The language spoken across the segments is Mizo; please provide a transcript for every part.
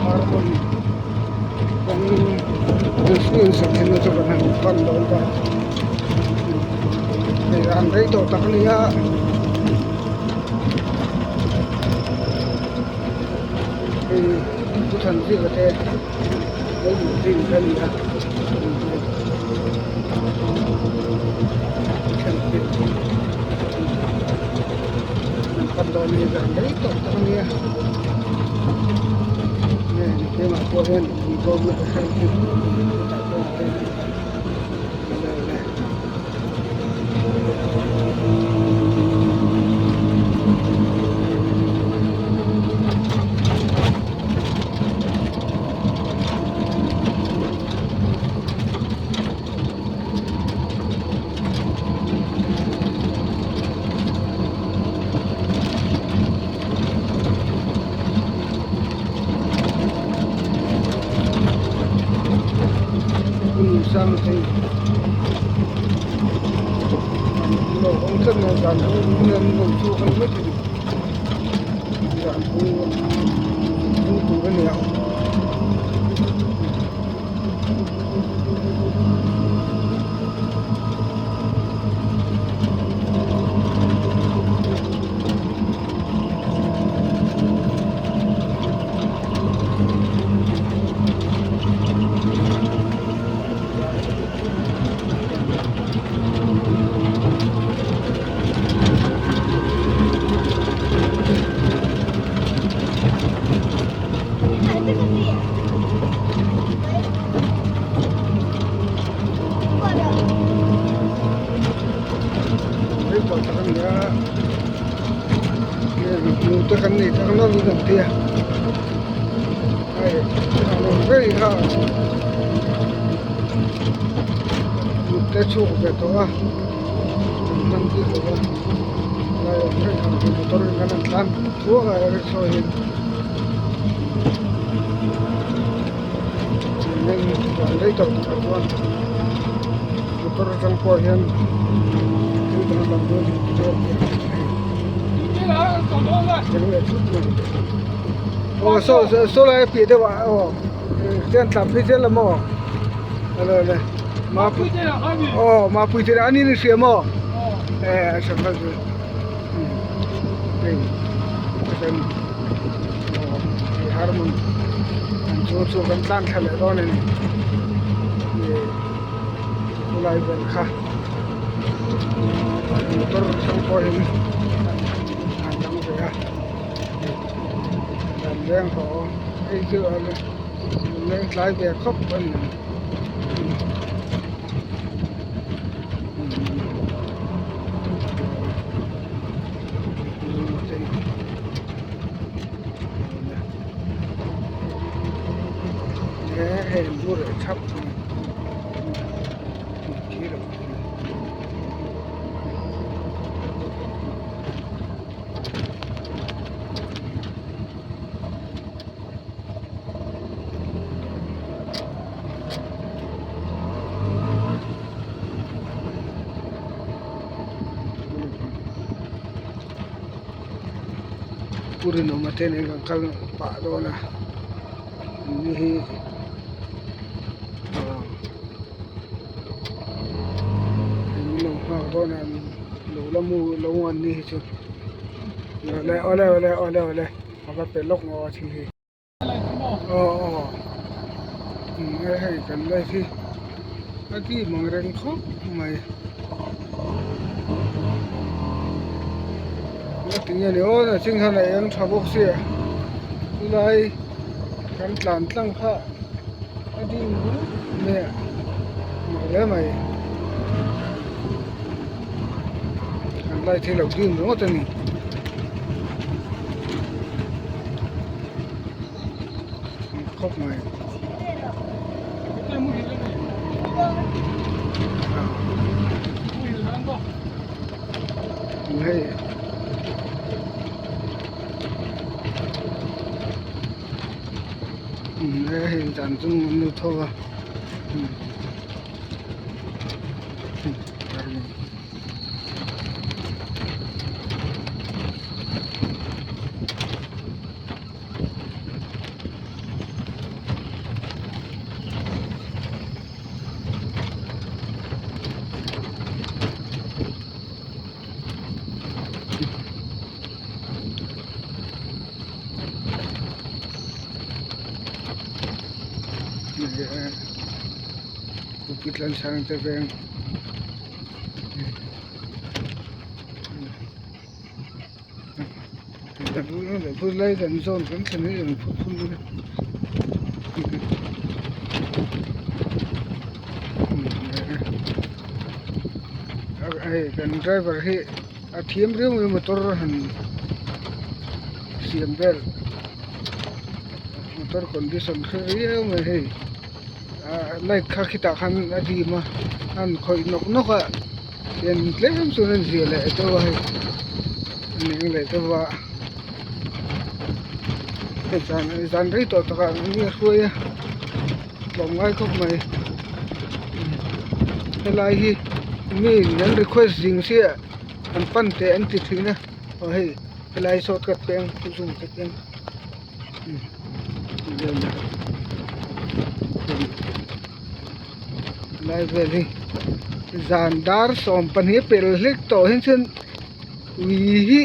Harmon kawng in sak thin na chu kan han pan dawn ta hei an rei tawh tak a ni a. Hei Pu Thanzika te lo luh zing kha a ni a. Te chhuak ve tawh a an hman bik lo va lai awm reng ang hi motor in kan han tlan thuak a rickshaw hian chuan rei tawh takah chuan motor atang pawh hian thil dang dang dawn hi chu a thut mai aw saw saw lai a piah deuh ah aw hian tlan phei zel a maw ale ale mapui aw mapui te an in hria maw e a hre vel chu hei kan aw hei harmon an chu chu kan tlan thla leh dawn a ni khulai vel kha motor hrang pawh in an dang ve a dan leng haw hei chu a leng tlai ve khawp a ni. Pu Rinawma te nen kan kal pah dawn a ni hi aw min lo nghak dawn a lo la mu lo an ni hi chu awle awle awle awle awle a va pe lawk maw a thil hi. Aw aw hei kan light hi a dim ang reng khawp mai tinge ni aw a ching hian a eng tha bawk sia chulai kan tlan tlang kha a dim rup mai a mak hle mai kan light hi a lo dim ringawt a ni. Khawp mai hei hei dan chung an lo tho a. Pu Tlansang te veng Phul lai kan zawn kan thlen hi eng phul phul nge hei kan driver hi a thiam riau mai motor han siam vel motor condition hre riau mai hei ah light kha khitah khan a dim a a han khawih nawk nawk a hian tlem chuan a inziah leh deuh a hei a eng leh deuh a hei zan zan rei tawh takah an ni a hruai a tlawmngai khawp mai helai hi mi in an request zing chiah an pan teh an ti thin a aw hei helai shortcut peng zoom te peng. Lai vel hi zan dar 12 pel hlek tawh hian chuan ui hi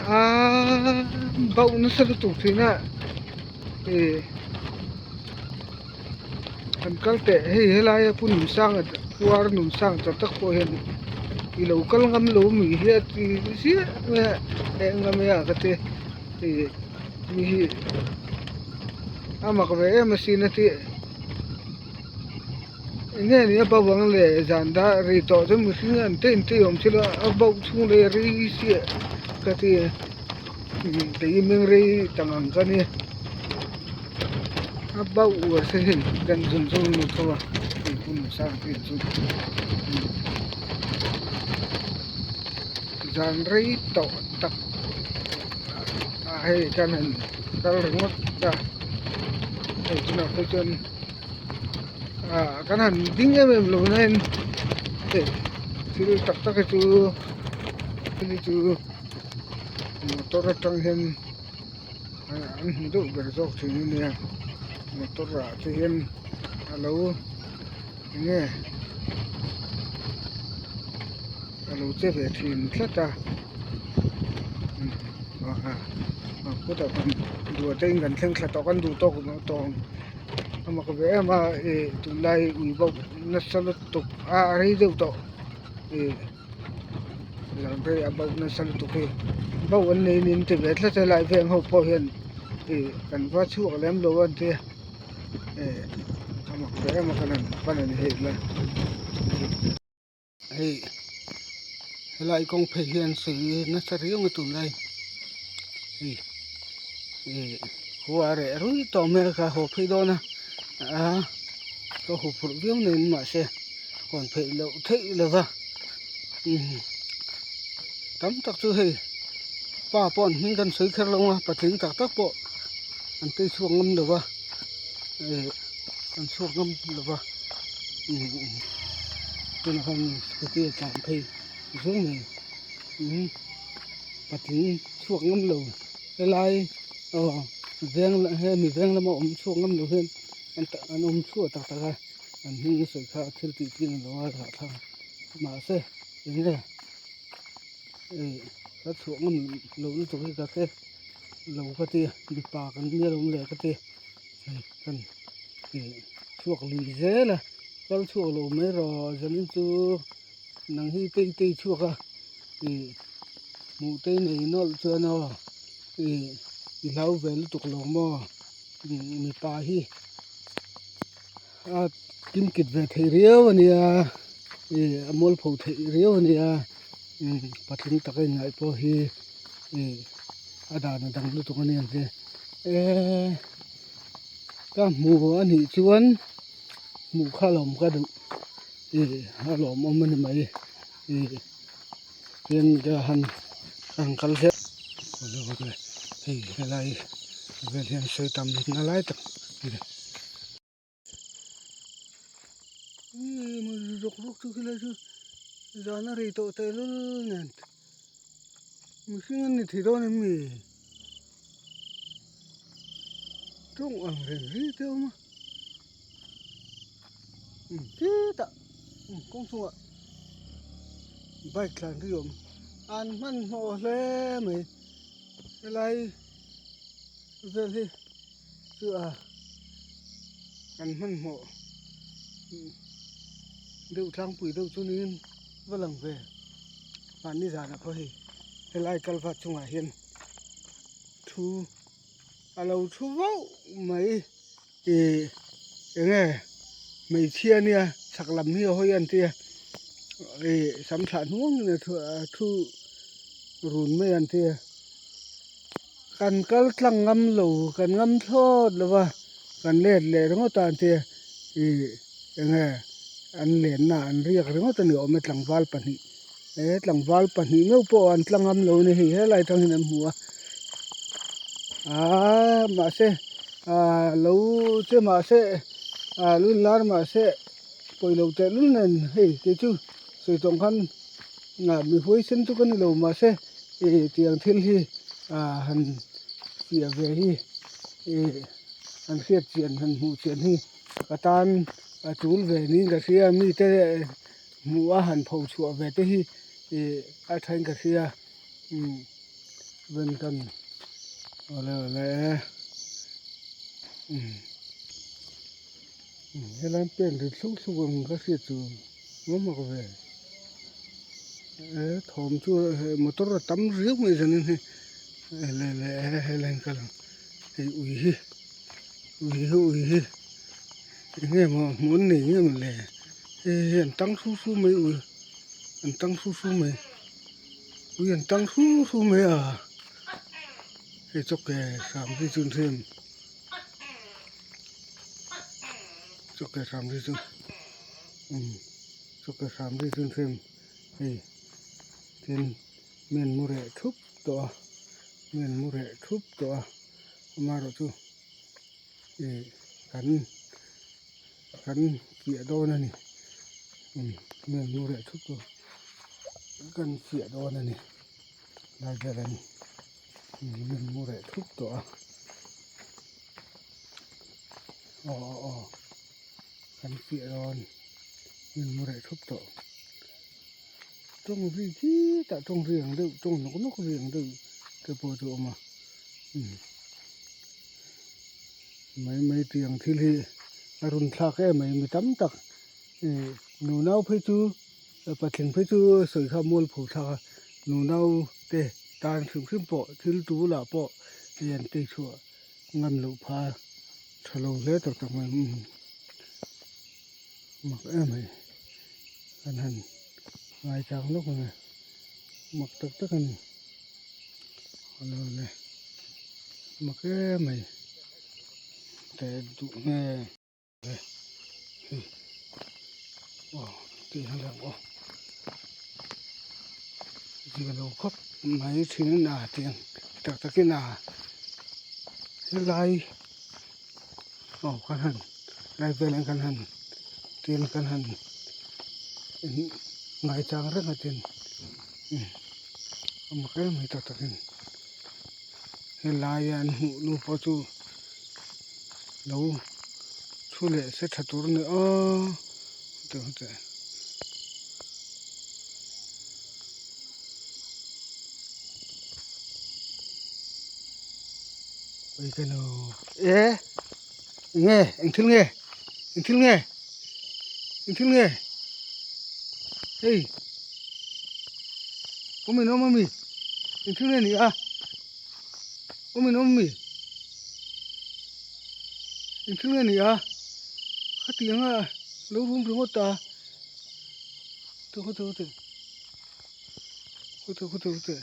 aa bauh nasa lutuk thin a ih an kal teh hei helaia pu Nunsanga puar Nunsanga tak tak pawh hian i lo kal ngam lo mi hi a ti ziah mai a eng ang mai a ka ti ih mi hi a mak ve em asin a ti eng nge ni a bo ang le zan dar ri tawh chu mihring an te in te awm thil a a bo chhung leh rei chiah ka ti kei meng rei tang ang ka nia. A bauh uar se hei dan zawng zawng an lo tho a hei hun sang te chu zan rei tawh tak a hei kan han kal ringawt a hei tunah phei chuan ah kan han ding em em lo na in hei thil tak tak hi chu thil hi chu motor atang hian. An hmu deuh ber zawk thin a nia motor ah te hian a lo enge a lo che ve thin tlat a khutah khan duh te in kan thleng thla tawh kan duh tawk tawh ang a mak ve em a ih tunlai ui bawk nasa lutuk a a rei deuh tawh ih. Zan rei a bauh nasa lutuk hi bauh an nei niin ti ve tlat a helai veng ho pawh hian ih kan va chhuak lem lo a tia eh a mak ve em a kan han pan a ni hei la hei helai kawng phei hian sei nasa riau mai tunlai hei ih khua a reh ruih tawh mai a ka haw phei dawn a a ka huphurh viau nen mahse. Hawn theih loh theih lo va tam tak chu hei pa pawh an hming kan sawi kher lo a patling tak tak pawh an tei chhuak ngam lo va ih an chhuak ngam lo va tunah khan scooty a tlan phei zung mai patling chhuak ngam lo helai aw veng hemi veng lama awm chhuak ngam lo hian an awm chhuah tak tak a. An hming i sawi kha thil tih chin a lo a rah thlak a mahse eng nge ih ka chhuah ngam loh lutuk hi ka hre lo ka ti mipa kan nia lo le ka ti hei kan ih chhuak lui zel a kal chhuak lo mai rawh zanin chu nang hi tei tei chhuak a ih hmuh te nei nawlh chuan aw ih i hlau ve lutuk lo maw mipa hi. A kimkit ve thei riau a nia ih a mualpho theih riau a nia patling taka inngaih pawh hi ih a dan a dang lutuk a ni ang che eee ka hmu a nih chuan hmuh kha a lawm ka duh ih a lawmawm a ni mai ih tin ka han ka han kal zel hei helai vel hian sawi tam na lai tak a ni. Rawk rawk chu khilai chu zan a rei tawh tehlul nen mihring an ni thei dawn em ni tawng ang reng ri te a awm a khitah kawng chungah bike tlan ri a awm an hmanhmawh hle mai helai vel hi chu a. Kan hmanhmawh deuh tlangpui deuh chu niin va lang ve. Mahni zanah pawh hei helai kalvat chungah hian thu a lo thu vauh mai. Ih eng nge hmeichhia nia chhak lam hi a hawi a an tia ih sam thlah hnuang in a thu run mai a an tia kan kal tlang ngam lo kan ngam thlawt lo va kan let leh ringawt a an tia ih eng nge an lenna an riak ringawt a ni awm e tlangval pahnih he tlangval pahnih meuh pawh an tla ngam lo a ni hei helai atang hian an hmu a aaa mahse Aaa lo che mahse aaa lun lar mahse pawilo tehlul nen hei kei chu sawi tawng khan ah mi huaisen chu ka ni lo mahse ih tiang thil hi ah han fiah ve hi ih han hriat chian han hmuh chian hi ka tan a tul ve niin ka hria mite hmuh a han pho chhuah ve te hi ih a thain ka hria umm. Venkan awle awle umm helai pen ri thluk thluk ang ka hriat chu maw mak ve he thawm chu hei motor a tam riau mai zanin hi le le helai an kal ang hei ui hi ui hi ui hi eng nge maw hmuh an nei nge maw le hei hi an tang hru hru mai ui an tang hru hru mai. Ui an tang hru hru mai a hei chaw ke hram hi chu hrim chaw ke hram hi chu umm chaw ke hram hi chu hrim hei tin mi an mu reh thup tawh a mi an mu reh thup tawh a amaherawhchu ih kan kan fiah dawn a ni umm mi an mu reh thup tawh. Kan fiah dawn a ni lai vel an min mu reh thup tawh a aw aw aw kan fiah dawn min mu reh thup tawh tawng ri khitah tawng ri ang deuh tawng nawk nawk ri ang deuh te pawh chu a awm a umm mai mai tiang thil hi a run thlak em mai mi tam tak ih nunau phei chu. Patling phei chu sawi kha mualpho thlak a, nunau te tan hrim hrim pawh thil tu lah pawh hei an tei chhuah ngam loh pha tha lo hle tak tak mai umm mak em mai kan han ngai chang lawk ang e mak tak tak a ni awle awle mak em mai teh duh nge. Zia lo khawp mai thin a tiang tak takin a helai aw kan han lai velah kan han tin kan han ngaichang reng a tin a mak em mai tak takin helai an hmuh nu pawh chu. Lo thu leh se tha tur a ni aw tih te ui ka nu e eng nge eng thil nge eng thil nge eng thil nge hei awm in awm ami eng thil nge ni a. Awm in awm mi? Eng thil nge ni a? Khatiang a lo rum ringawt a. Tawh khaw tawh teh. Khaw tawh khaw tawh teh.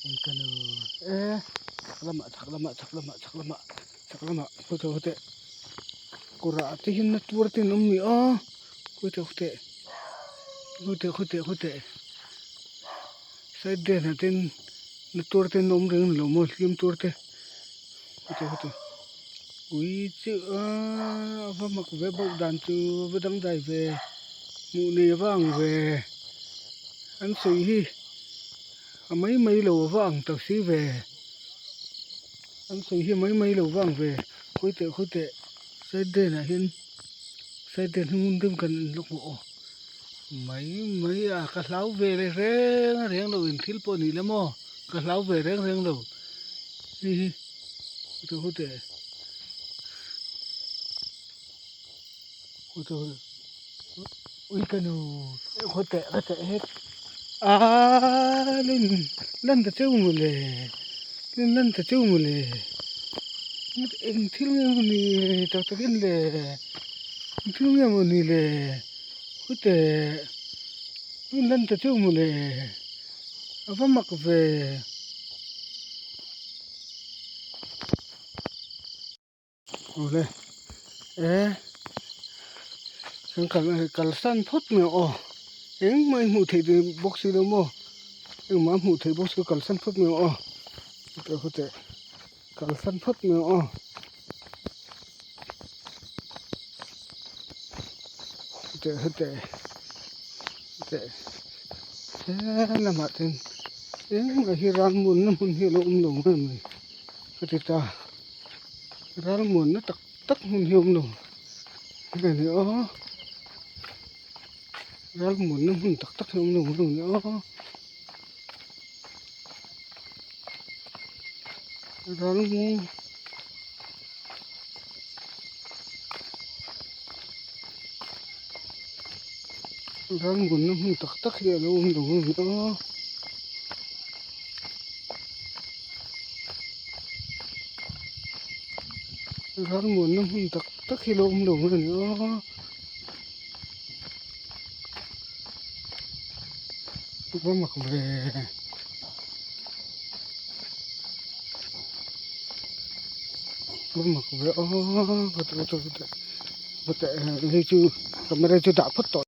Eng ka nu e chhak lamah chhak lamah chhak lamah chhak lamah chhak lamah khaw tawh khaw teh. Kawrah te hian na tuar te an awm mi a khaw tawh khaw teh. Khaw teh khaw teh khaw teh. Side den ah ten na tuar te an awm reng a ni lo maw hlim tuar te heti heti ui chiah a va mak ve bauh dan chu a va dangdai ve hmuh nei a va ang ve an sawi hi a mai mai lo a va ang ta si ve an sawi hi a mai mai lo a va ang ve khawi teh khawi teh side den ah hian side den hi ngun deuh in kan en lawk maw aw. Mai mai a ka hlau ve leh reng reng lo in thil pawh ni la maw ka hlau ve reng reng lo hei hi chu hute. Ui ka nu khaw teh ka teh het aaa lin lan ta cheu maw le lin lan ta cheu maw le eng thil nge maw ni tak tak in le eng thil nge maw ni le khaw teh lin lan ta cheu maw le a va mak ve. Awle e kan kal kalsan phawt mai ang aw engmah hi hmuh theih tur bawk si lo maw engmah a hmuh theih bawk si lo kalsan phawt mai ang aw huteh kalsan phawt mai ang aw. Huteh huteh huteh he lamah chuan engmah hi ralmuanna hmun hi a lo awm lo nge mai ka ti ta. Ralmuanna tak tak hmun hi a awm lo nge ni aw ralmuanna hmun tak tak hi a awm lo nge ni aw ralmuang ralmuanna hmun tak tak hi a lo awm lo nge ni aw. Ralmuanna hmun tak tak hi lo awm lo nge ni aw va mak ve va mak ve aw hei chu camera chu dah phawt tawh.